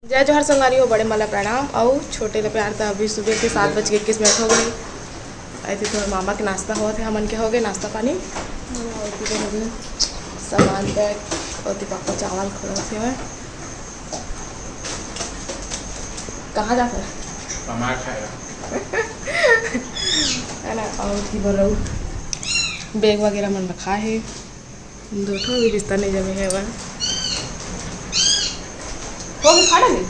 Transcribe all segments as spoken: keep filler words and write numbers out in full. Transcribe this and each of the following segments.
जय जोहार संगवारी हो, बड़े मन ला प्रणाम अउ छोटे ला प्यार। त अभी सुबह के सात बज के इक्कीस मिनट हो गए। अइसे तो मामा के नाश्ता होत हे, हमन के हो गए नाश्ता पानी। अउ इधर हो गए सामान पैक, अउ दीपक को चावल खड़ा से है। कहाँ जात हे? हमार खाएगा। है ना, अउ की बोलूँ, बैग वगैरह मन रखा है। दो ठो भी बिस्तर नहीं जमे है बा। हो गई, खा डाली।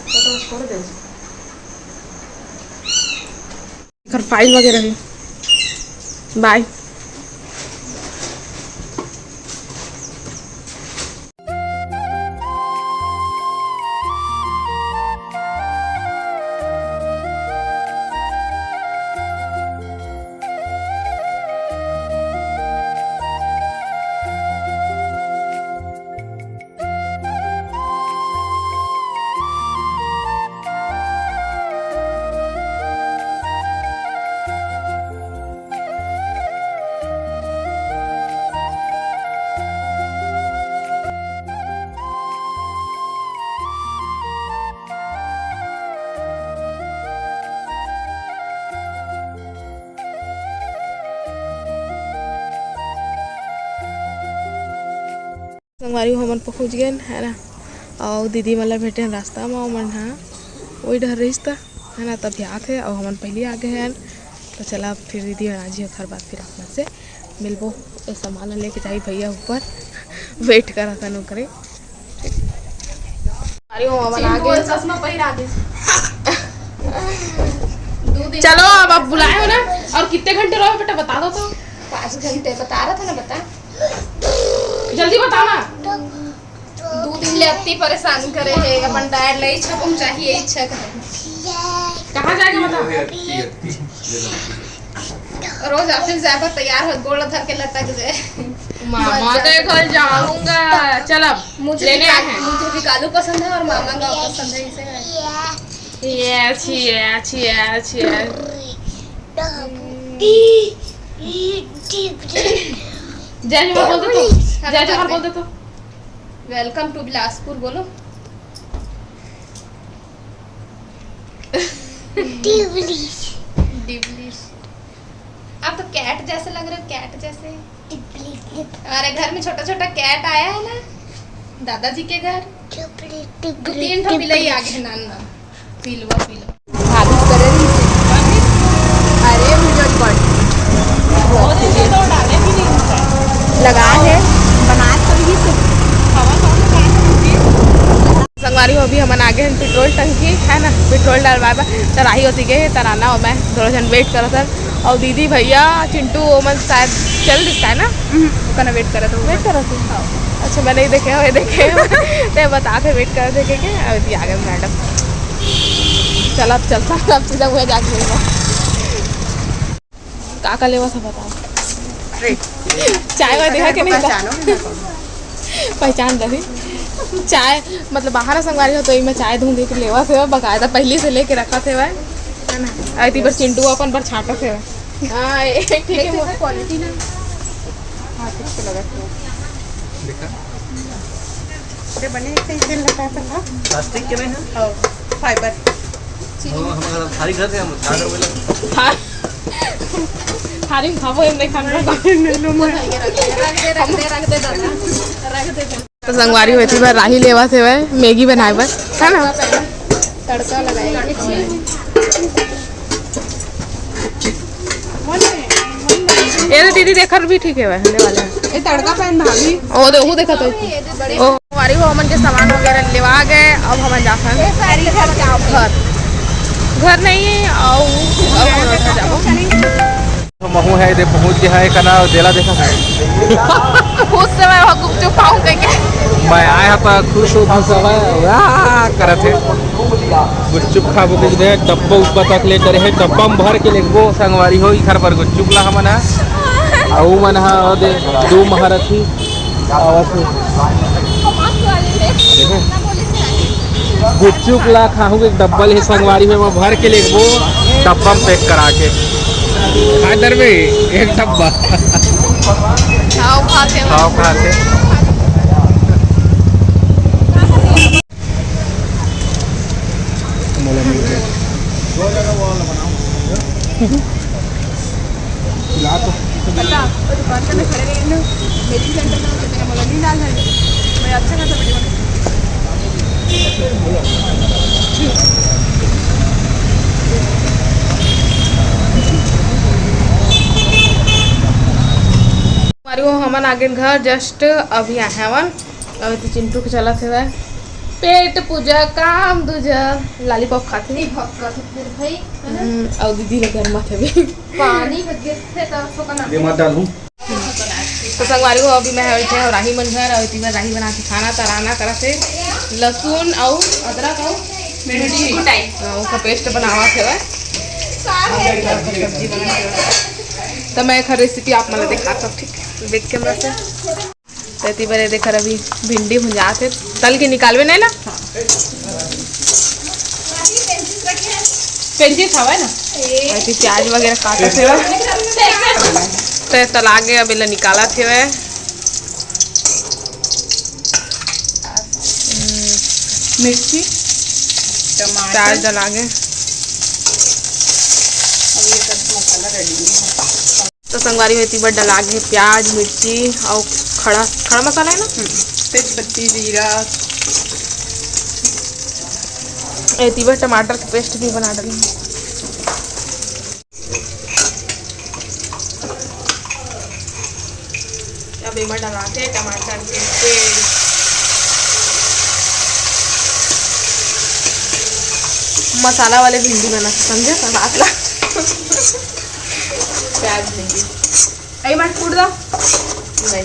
तो, तो छोड़ दे। एकर फाइल वगैरह है। बाय। संगवारी हो, हमन पहुँच गेन, है ना। अउ दीदी मन ला भेटेन रास्ता म, ओमन ह ओई डहर रहिस त, है ना, तब आत हे, अउ हमन पहिली आ गे हन। तो चला, अब फिर दीदी मन आ जी, ओखर बाद फिर आप मन से मिलबो। ए सामान ला लेके जाही भैया ऊपर, वेट करत हन ओकरे। अरे, वो हमन आ चिंटू गे। चश्मा पहिरा दे। दो दिन चलो, अब आप बुलाए हो ना, और कितने घंटे रहो बेटा, बता दो तो। पाँच घंटे बता रहा था ना, बता। जल्दी बताओ ना। दो दिन ले अति परेशान करे है, अपन dad ले इच्छा पहुंचाही, ये इच्छा करे। कहाँ जाएगा बता? रोज office जाए पर तैयार हो, गोड़ धर के लटक जाए। मामा के घर जाऊंगा। चल अब मुझे लेने भी आए का-, हैं। मुझे भी कालू पसंद है और मामा का पसंद है, इसे। Yes, yes, yes, yes। जय जोहार बोल दे तो। जय जोहार बोल दे तो। Welcome to बिलासपुर बोलो। डिबली। डिबली। आप तो cat जैसे लग रहे हो, cat जैसे। डिबली, डिबली। अरे, घर में छोटा छोटा cat आया है ना, दादाजी के घर। डिबली, डिबली, दो तीन ठो डिबली। बिलाई आ गए, नान नान। पिलवा, पिलवा। भाभी करे रही थी। अरे, video record। लगा है, बना तो रही थी। संगवारी हो, अभी हमन आगे हैं पेट्रोल टंकी, है ना, पेट्रोल डलवाए बर। त राही होती गए है, तराना और मैं दोनों जन वेट करत हन। और दीदी, भैया, चिंटू, ओमन शायद चल दिखता है ना। हम्म, ओकना वेट करत हो। वेट करत हो? हाँ। अच्छा, मैं नहीं देखे हो, ये देखे हो। ते बता थे वेट कर देखे के, अभी आ गए मैडम। चल, अब चलता, अब सीधा हुआ जाके मिलबो। का का लेवा था बताओ। अरे। चाय वाय देखा के नहीं का? पहचानो भी ना कौन। पहचान दही। चाय, मतलब, बाहर संगवारी हो तो इमे चाय धुंधी के लेवा थे, बकायदा पहले से लेके रखा थे वह। है ना? आई थी बस चिंटू अपन बर छाटा थे। हाँ, एक ठीक है, देखते वो हैं quality ना। हाँ, ठीक से लगा थे। देखा? अरे बने एक से एक दिन लगा था ना। प्लास्टिक के में है? हाँ, fiber। वो हमारा थारी घर से हम खा कर बोला। हाँ। थारी में खाबो, एम नहीं खाना। रख दे, रख दे, रख दे, रख दे, दादा। रख दे, दादा। तो संगवारी होती बार राही लेवा से वह मैगी बनाए बर, है ना? तड़का लगाएगा। ये तो दीदी देखर भी ठीक है वह, होने वाला है। ये तड़का पहन भाभी। ओ दे, वो देखा तो। ओ, हमारी वो हमन के सामान वगैरह लेवा गए, अब हमन जाथन घर। घर नहीं है, आओ, अब घर जाबो। महू है, दे पहुंच गया है, कना देला देखा। खुश से मैं वहाँ गुपचुप खाऊं कह के। मैं आया था खुश हो, खुश हो, वाह, करत है। गुपचुप खाबो के दे, डब्बा उब्बा तक ले करे है, डब्बा में भर के लेगबो संगवारी हो, इखर पर गुपचुप ला हमन है। अउ मन हा दे, दू महारथी। आवत हे। गुपचुप ला खाहूँ के डब्बा ले संगवारी में, मैं भर के लेगबो, डब्बा में पैक करा के। खा डरबे एक डब्बा। खाओ, खाते हो। खाओ, खाते। मारी हो, हमन आगेन घर, just अभी आए हवन। अभी तो चिंटू के चलत हवय पेट पूजा, काम दूजा, lollipop खाथे। नहीं भक्का तो फिर भाई, है ना? हम्म, अउ दीदी ल गरमाथे भी। पानी भर गिरथे तो थोका ना। ये मत डालूं। तो संगवारी हो, अभी मैं हवे राही मन घर, अउ एती बर राही बना के खाना तराना करत हे। लहसुन अउ अदरक अउ मिर्ची कुटाई। हाँ, ओकर paste बनावत हवय। सब्जी बनावत हवय। तो मैं एकर recipe आप मन ला दिखात हव, ठीक, back camera से। तो एती बर ये देख, अभी भिंडी भुंजात हे, तल के निकालबे नहीं ना? पेंचिस हवय ना? अभी प्याज वगैरह काटत हवय। तो ये तला गे, अब एला निकालत हवय। मिर्ची, टमाटर, प्याज डला गे। अब ये सब मसाला ready है। तो संगवारी हो, एती बर डला गे प्याज, मिर्ची अउ खड़ा, खड़ा मसाला है ना? हम्म, तेज पत्ती, जीरा। एती बर टमाटर के paste भी बना डली। अब एमा डलाथे टमाटर के paste। मसाला वाले भिंडी बना, समझे? सलाद ला। प्याज भिंडी। ए, मत कूट दो। नहीं।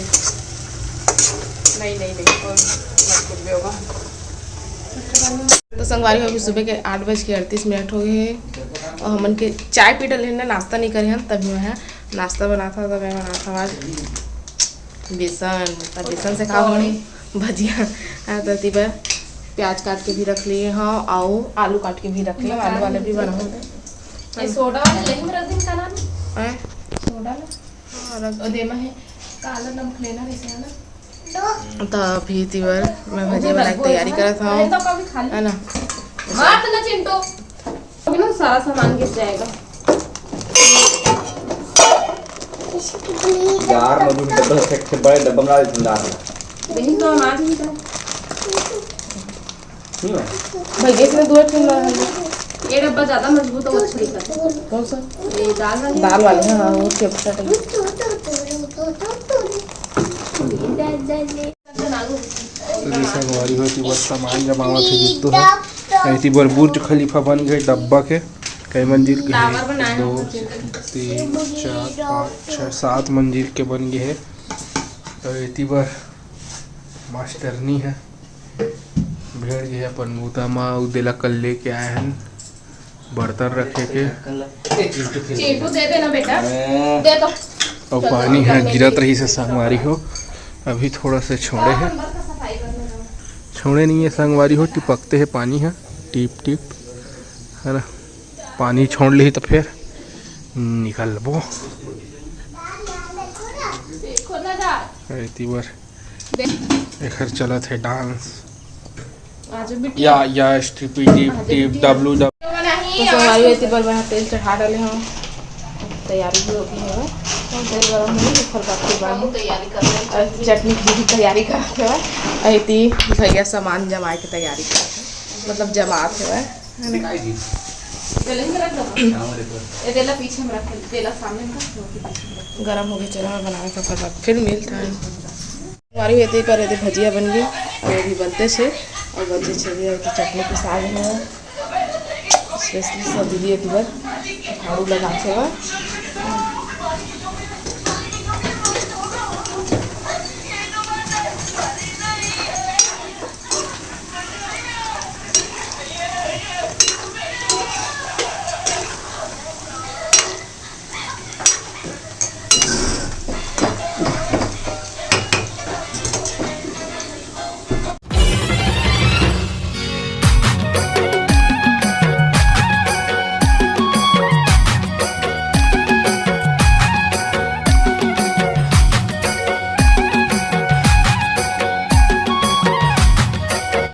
नहीं, नहीं, नहीं, कोई मत कूट दे होगा। तो संगवारी हो, अभी सुबह के आठ बज के अड़तीस मिनट हो गए हैं और हमन के चाय पी डले हैं ना, नाश्ता नहीं करे हैं, तभी मैं नाश्ता बनात हव, तो मैं बनात हव आज बेसन, त बेसन से खाहूँ भजिया। हाँ, तो एती बर प्याज काट के भी रख लिए हव, अउ आलू काट के भी रख लिए, आलू वाले भी बनाहूँ। ए, सोडा वाले लेही में रख दिन का नाम? हैं? सोडा ला? हाँ, रख और देमा है काला नमक लेना रहता है ना? तो अभी एती बर मैं भजिया बना के तैयारी करत हव, है ना? बात ना चिंटू। अभी ना सारा सामान गिर जाएगा। यार, मधु के डब्बा से, से बड़े डब्बा में डाल दे, ठंडा है। देखिए तो अनाज ही तो। नहीं है। भैया इसमें दो ठंडा है। ये डब्बा ज्यादा मजबूत और अच्छा दिखता है। कौन सा? ये दाल वाली। दाल वाली, हाँ, वो चपटा टाइप। तो जैसे हमारी होती बस सामान जमावत है जितु है। एती बर बुर्ज खलीफा बन गए डब्बा के। कई मंजिल के है? दो, तीन, चार, पाँच, छः, सात मंजिल के बन गए है। तो एती बर मास्टरनी है, भेड़ गए अपन बूता मा, उ देला कल लेके आए हैं। बर्तन रखे के। चिंटू दे देना बेटा, दे दो। अउ पानी ह गिरत रहिस हे संगवारी हो, अभी थोड़ा से छोड़े हे, छोड़े नहीं हे संगवारी हो, टिपकते हे पानी ह टिप टिप, है ना। पानी छोड़ लिही त फेर निकलबो। एती बर एखर चलत हे dance। आजो बिटिया। या, या, strippy dip, आजो dip, बिटिया। W, W। तो संगवारी एती बर मैं तेल चढ़ा डाले हूँ, तैयारी भी हो गई है। तेल गरम होने के फल बाकी बांधू। तैयारी कर रहे हैं। और चटनी की भी तैयारी करत है। और एती भैया सामान जमाए के तैयारी करत है, मतलब जमात है, है ना? जल्दी में रख दो। ये देला पीछे में रख, देला सामने में रख, वो भी पीछे में रख। गरम हो गया, चलो मैं बनावे का फटाफट, फिर मिलता है। हमारी एती पर एती भजिया बन गई, वो भी बनते से और बचे छे भी और चटनी पिसा भी है। Specially सब दीदी एती बर झाड़ू लगा के बा।